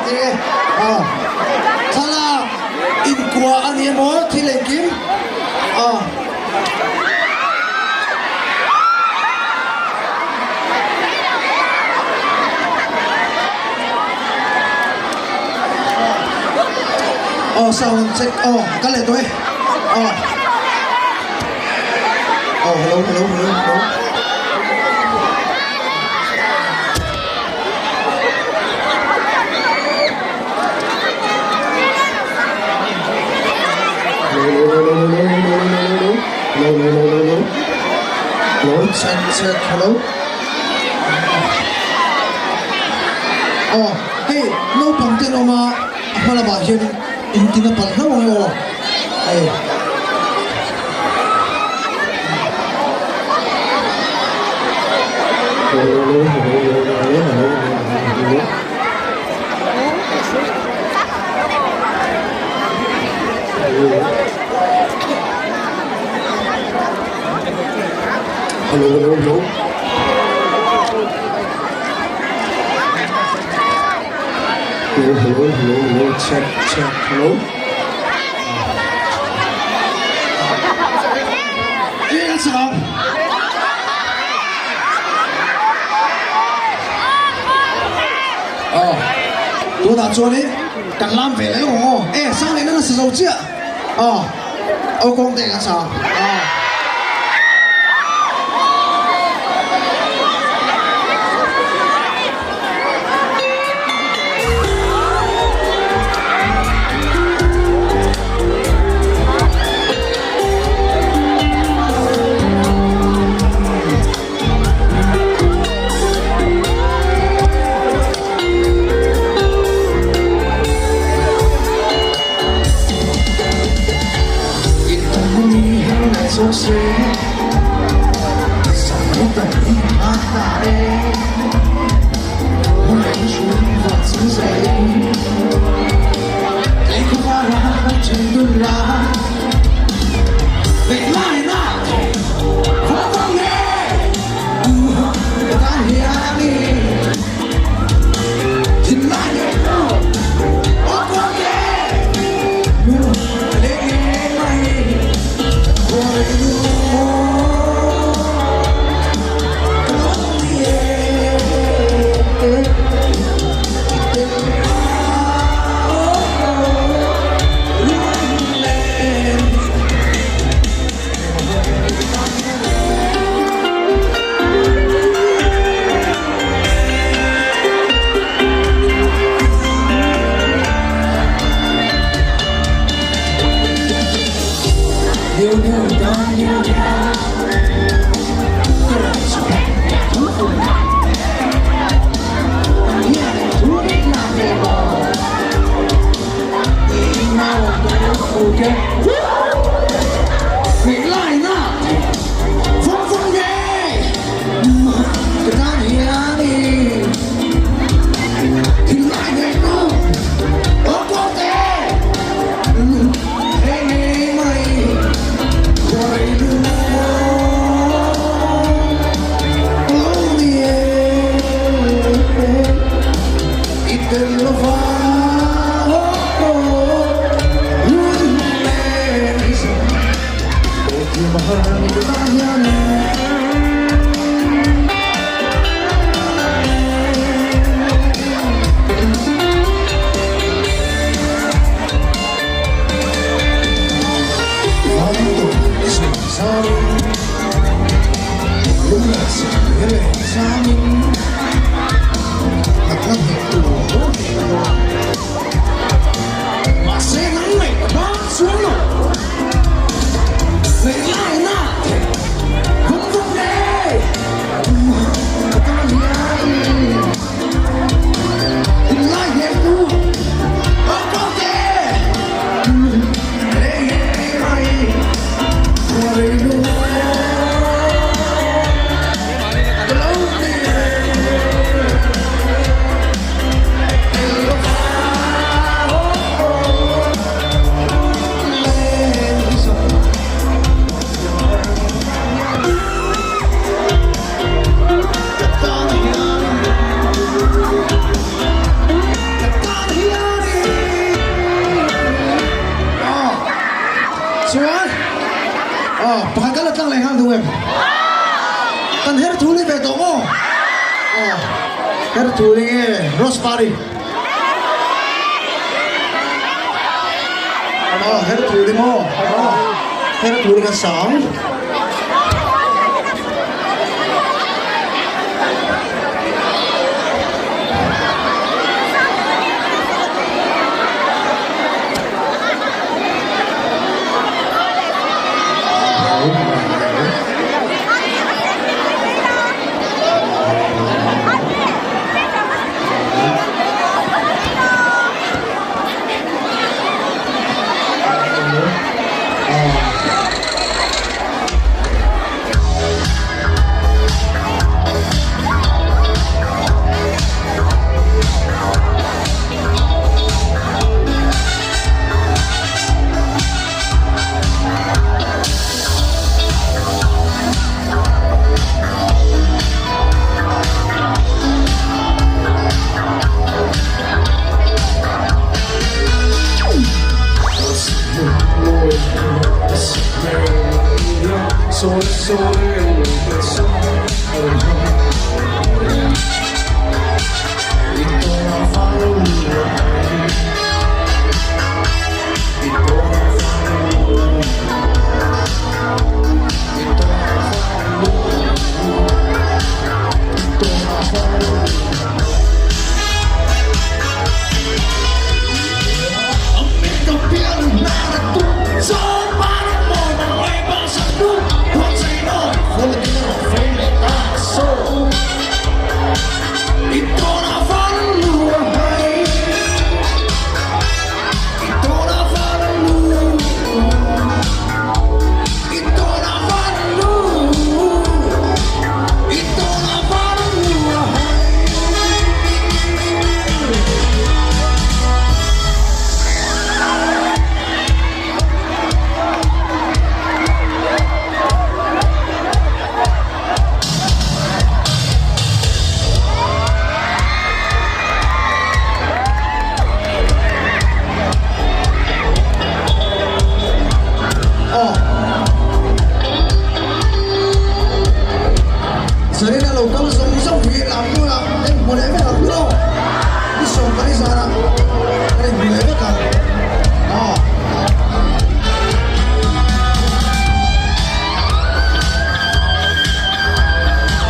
Tinge aw thlalak inkuah a ni emaw thil engkim aw. Aw sound check aw ka leh tawh e aw aw hello hello hello hello. Hello check check hello aw hei naupang te an awm a a hma lamah hian in tin a palh hlauh ang aw hei. Hello hello hello Hello hello hello hello check check hello Aw tunah chuanin kan lam ve leh ang aw e sang leh nasa zo chiah aw aw kawng te kan sa aw. em? Kan her thuli ve tawh maw? Aw, her thuli nge Rose Party? Aw, her thuli maw? Aw, her thuli kan sang. Zarina lo kal zawng zawng hi lam bulah kan inhmu leh vek ang chu ni sawm pali zanah kan inhmu leh vek ang aw.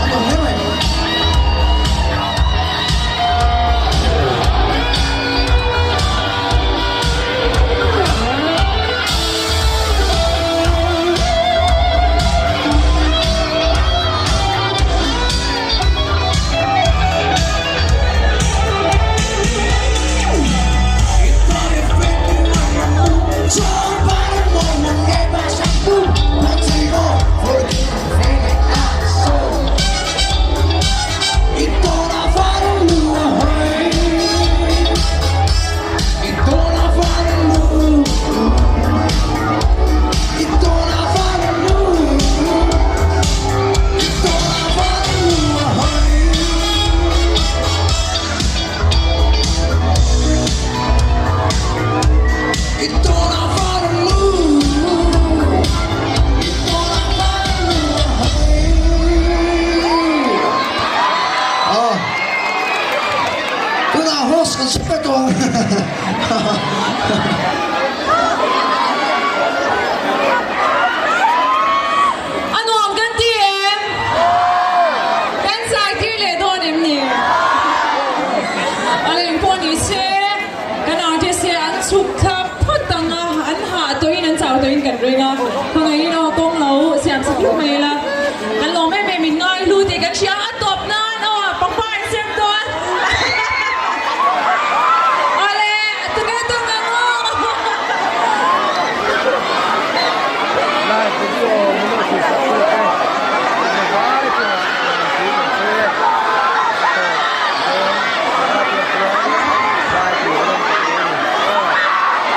A nuam hle mai. Tunah host kan suk vek tawh ang. A nuam kan ti em? Kan zai tir leh dawn em ni? A leng pawh ni se, kan artist te an chhuk thla phawt ang a, an hah tawhin an chau tawhin kan ring a, khawngaihin aw kawng lo siam sak hluk mai ila, kan lawm em em in ngai hlu tih kan hria a tawp nan aw pangpar in siam dawn. Awle, tunge tung ang aw. Live video min lo thlir sak tu te vai chungah lawmthu kan sawi e. A tawp dawn tura piah chuan zai tur a rawn pe leh a ni. Aw.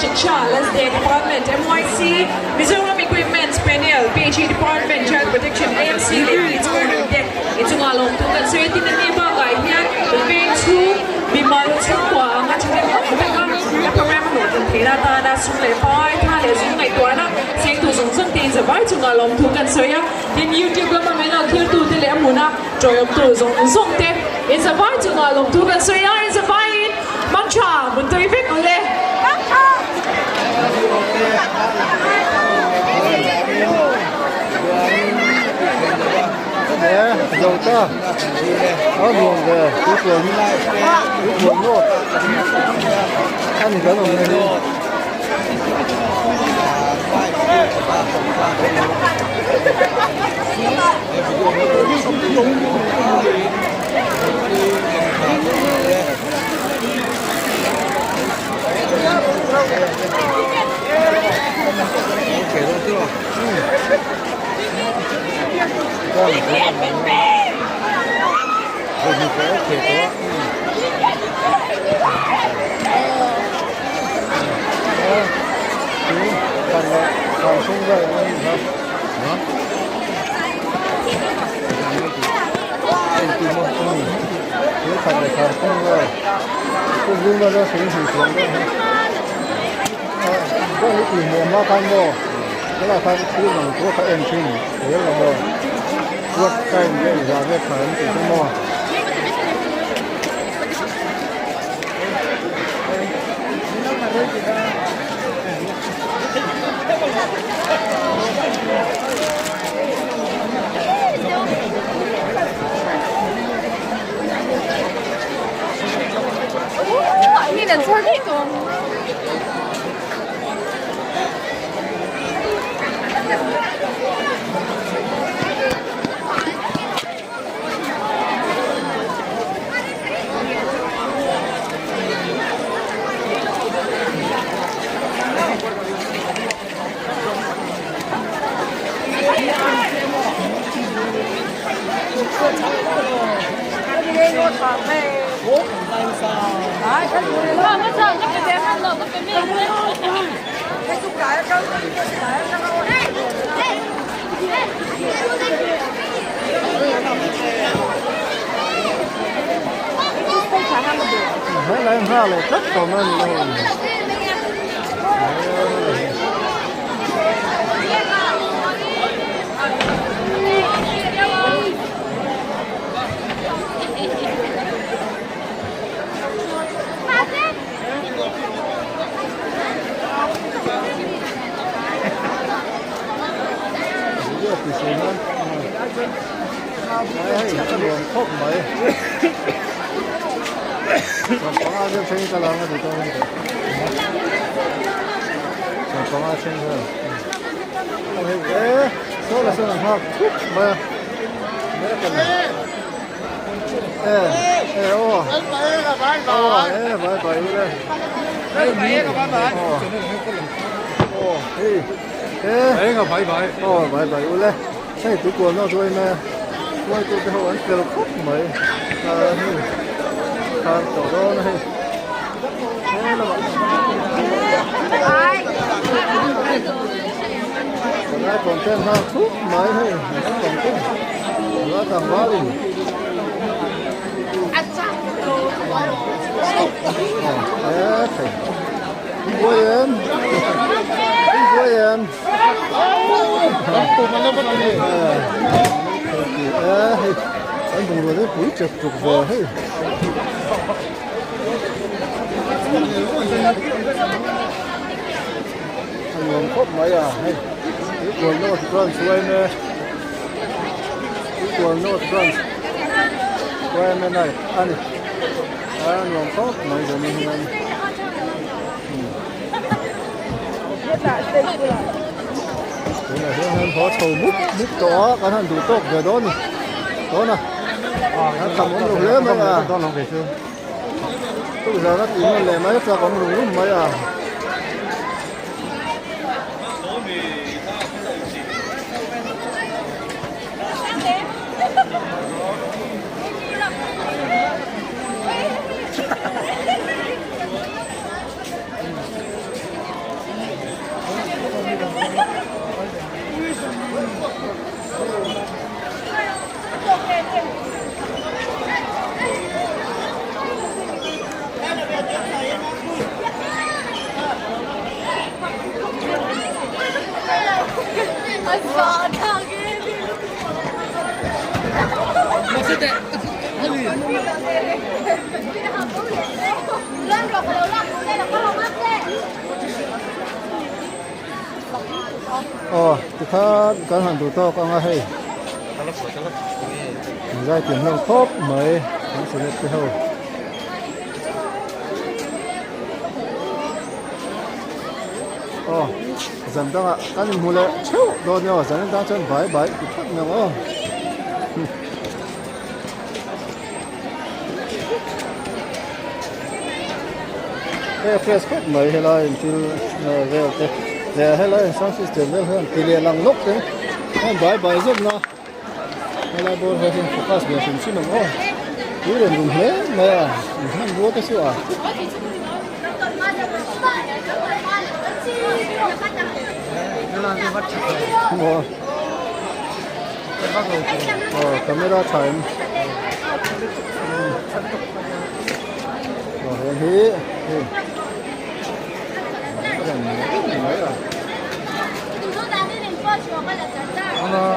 Shiksha, LSDA Department, MYC, Mizoram Equipment, Peniel, PHE Department, Child Protection, AMC leh Kids Corner te i chungah lawmthu kan sawi a tin a ni bakah hian veng chhung mimal chhungkua anga thahnem awm vek a, a program a hlawhtlin theihna atana sum leh pai tha leh zung ngaihtuahna chengtu zawng zawng te inzavai chungah lawmthu kan sawi a, tin YouTube lama min lo thiltute leh a hmuna Tawihawmtu zawng zawng te in zavai chungah lawmthu kan sawi a, in zavaiin mangtha mun tawih vek u le. Aw tikhan kan han duh tawk ang a hei zai tin hlawm khawp mai kan select te ho. Aw zan dangah kan inhmu leh theuh dawn nia aw zan atang chuan bai bai ti phawt mai ang aw. Hei a fresh khawp mai helai in thil vel te leh helai in sound system vel hian ti leh lang lawk te hian bai bai zet na helai bawr ho hian focus ve hrim hrim ang aw tui rawn rum hle mai a in hmanrua te chu a. Aw camera tha em aw heng hi hei mai a aw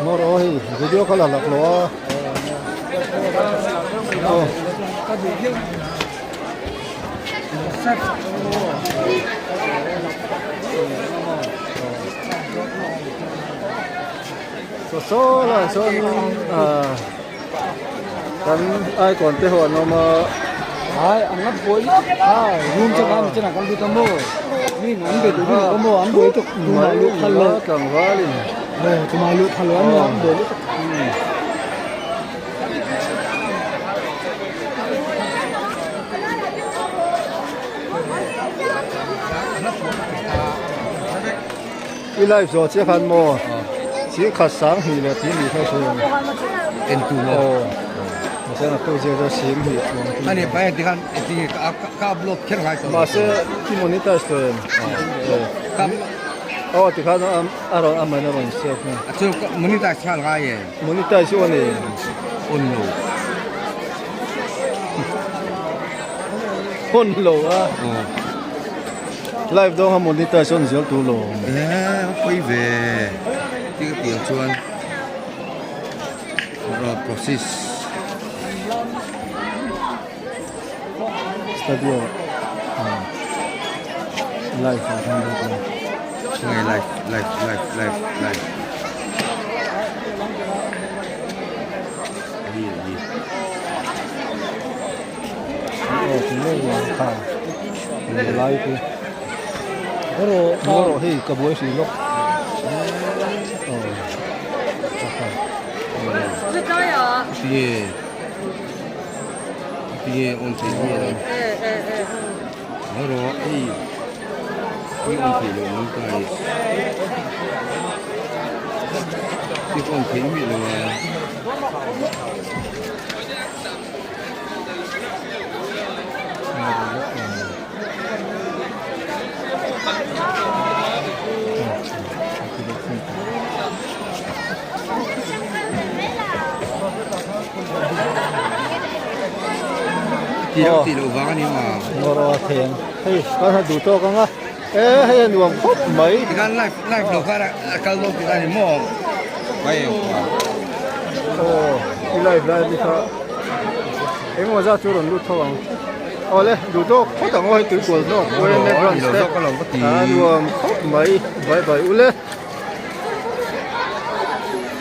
mawr aw hei video kha la lak lo a aw. Saw saw lai chuan ah kan icon te ho an awm a. Ai an la buai lawk a room chu kan chenah kan lut a maw mi an be duh lutuk a maw an buai lutuk tumah luh phal lo tlangvalin aw tumah luh phal lo an nia an buai lutuk. I live zawh chiah khan maw sir khat sang hnih leh tih nih kha hriat en tu maw aw mahse a tu zir chu sir hnih chuang a ni pai ti khan ti ka ka upload kher ngai tawh mahse i monetize tawh em aw ti khan a rawn a man a rawn save na a chu monetize nghal ngai e Monetize hi on e? On lo. On lo a. Live dawng a monetize on zel tur lo. Eh, poi ve. Ti ka tiang chuan. Ro process. Studio. Live ah khan lut a. Ngai live live live live live. Aw ti ngei ngei ang kha. Lai chu. Maw rawh hei ka buai hrih lawk. Aw. Tinge on thei mi a Mai rawh hei hi on thei lo mai ta hi hi on thei miah lo a. Ti lo ti lo vang a ni ma. Ngawr a theng. Hei kan han duh tawk ang a. E hei a nuam khawp mai. Tikhan live live lo khan a kal dawn tih a ni maw? Mai eng kha. Aw i live lai ni kha. Engemaw zat chu rawn lut tho ang. Awle duh tawk phawt ang aw hei tuikual zawk. Uain background te. A nuam khawp mai. Bye bye ule.